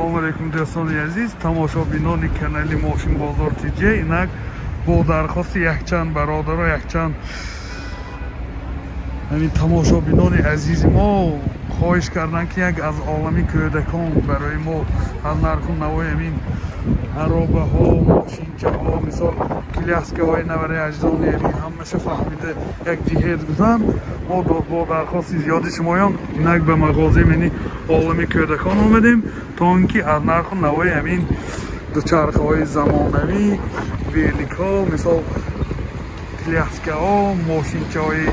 Ассалому алайкум, дӯстони азиз, тамошобинони канали Мошин Бозор ТЖ. Инак бо дархости якчанд бародаро, якчанд ҳамин тамошобинони азизи мо хоҳиш карданд, ки як аз олами кӯдакон барои мо аз нарху навои ҳамин аробаҳо, мошинчаҳо, мисол коляскаҳои навари аҷдони ҳамин ҳамаша фаҳмида як ҷиҳет гузанд. Мо бо дархости зиёди шумоён инак ба мағозаи мани олами кӯдакон омадем, то ин ки аз нарху навои ҳамин дучархаҳои замонавӣ, великҳо, мисол коляскаҳо, мошинчаҳои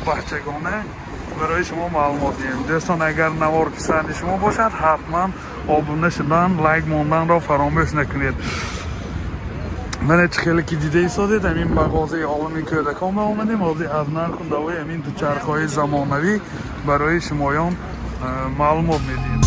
бачагона барои шумо маълумот диҳем. Дӯстон, агар навор писанди шумо бошад, ҳатман обуна шудан, лайк монданро фаромӯш накунед. Мана чӣ хеле ки дида истодед, ҳамин мағозаи олами кӯдакон ба омадем. Ҳозир аз нарху навои ҳамин дучархаҳои замонавӣ барои шумоён маълумот медиҳем.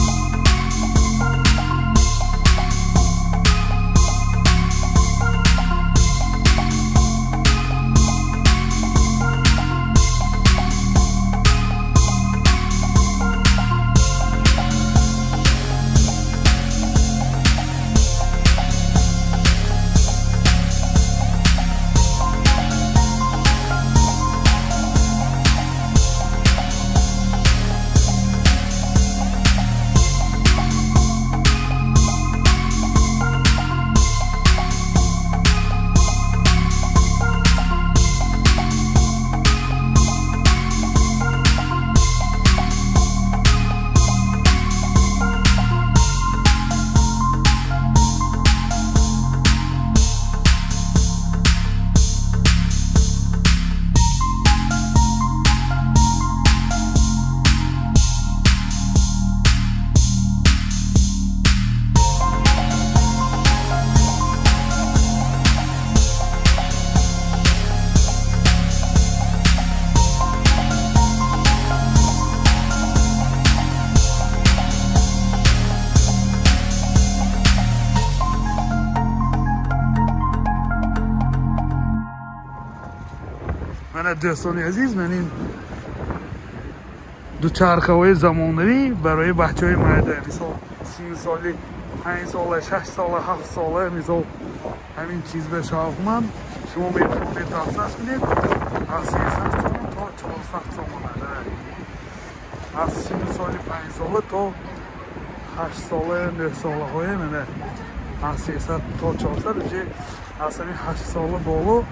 Мана, дӯстони азиз, ман ин дучархаҳои замонавӣ барои бачаҳои майда, мисол синни соли 5 сола, 6 сола, 7 сола, мисол ҳамин чиз ба шавқманд шумо метавонед дастрас кунед аз 300 сомон то 400 сомон. Аз синни соли 5 сола то 8 сола, 9 солаҳое, мана аз 300 то 400, уже аз ҳамин 8 сола боло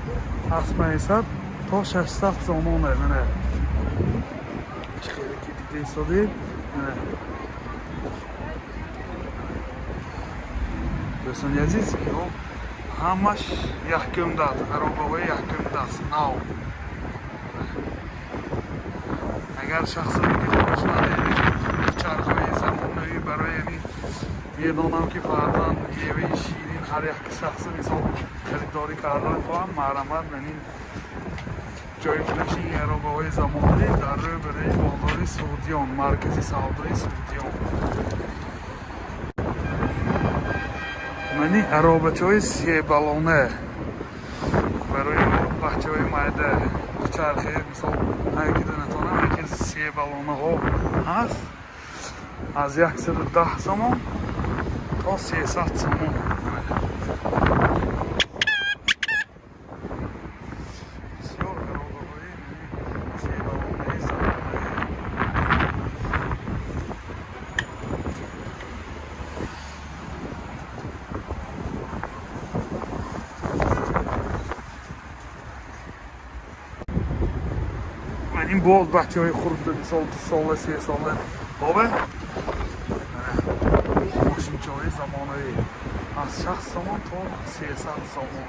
аз 500 то 600 сомон. Мана чӣ хеле ки дида истодед, мана, дӯстони азиз, инҳо ҳамаш якум даст, аробаҳои якум даст, нав. Агар шахсоне ки хоҳишманд чархҳои замонавӣ барои ҳамин, медонам ки фарзанд меваи ширин ҳар як шахси мисол харидорӣ кардан хоҳам, марҳамат, манин ҷои фурӯши ин аробаҳои замонавӣ дар рӯбарӯи бозори Суғдиён, маркази савдои Суғдиён. Мани аробачаҳои себалона барои бачаҳои майда, дучархе, мисол ҳайкида натонам, яке себалонаҳо ҳаст аз 110 сомон то 300 сомон. Бисёр аробаҳои себалонаи замонавӣ. Ин боз бачаҳои хурд, мисол 2 сола, 3 сола бобе мошинчаҳои замонавӣ аз 60 сомон то 300 сомон.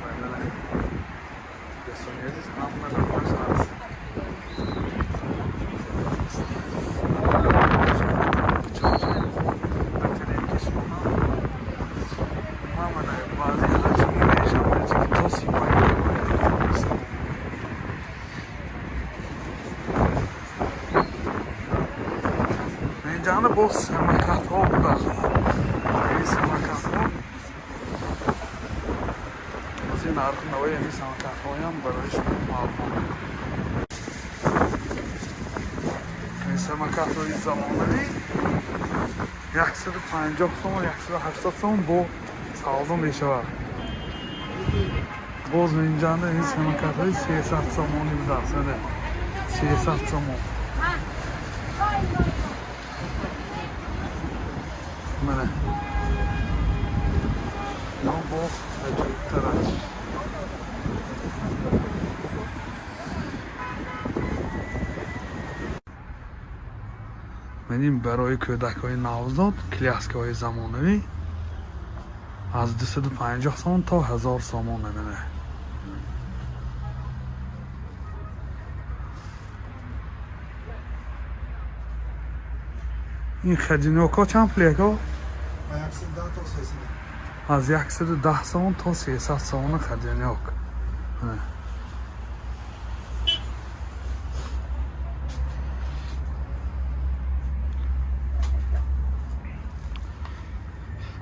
Дӯстони азиз, ҳама рақмаш ҳаст. Баъзи ҳаҷми то 35 сомон. Инҷана боз самокатҳо буданд. Ин самокатҳо, боз ин нарху навои ҳамин самокатҳоям барои шумо маълумот мекунем. Ин самокатҳои замонавӣ. 150 сомон, 180 сомон бо савдо мешавад. Боз инҷанда ин самокатҳои 300 сомонӣ будааст. 300 сомон. Мана. Но бо аҷоибтар аст. Ман ин барои кӯдакҳои навзод коляскаҳои замонавӣ аз 250 сомон то 1000 сомон. Мана. Ин хадиноко чанд пул яко? Аз 110 сомон то 300 сомон хадинок.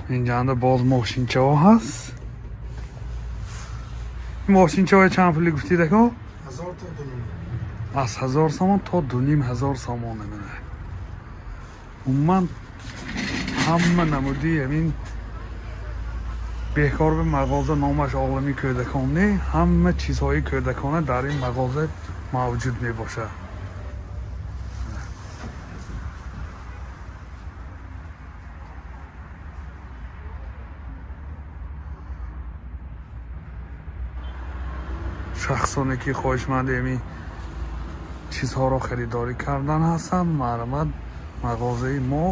Инҷанда боз мошинчаҳо ҳаст. Мошинчаҳои чанд пули гуфтид ако? Аз 1000 сомон то 2500 сомон. Мана. Умуман ҳама намуди ҳамин бекор ба мағоза номаш Олами кӯдакон не, ҳама чизҳои кӯдакона дар ин мағоза мавҷуд мебошад. Шахсоне ки хоҳишманди ҳамин чизҳоро харидорӣ кардан ҳастанд, марҳамат, мағозаи мо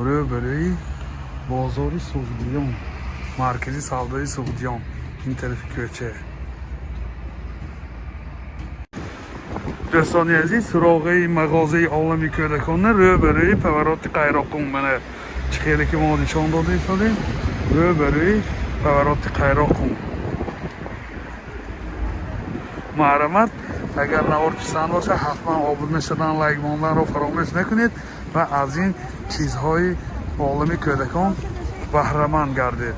рӯбарӯи бозори Суғдиён, маркази савдои Суғдиён, ин тарафи кӯча. Дӯстони азиз, суроғаи мағозаи Олами кӯдакона рӯбарӯи повороти Қайроқум. Мана чӣ хеле ки мо нишон дода истодем, рӯбарӯи повороти Қайроқум. Марҳамат, агар навор писанд бошад, ҳатман обуна шудан, лайк монданро фаромӯш накунед ва аз ин чизҳои Олами кӯдакон баҳраманд гардед.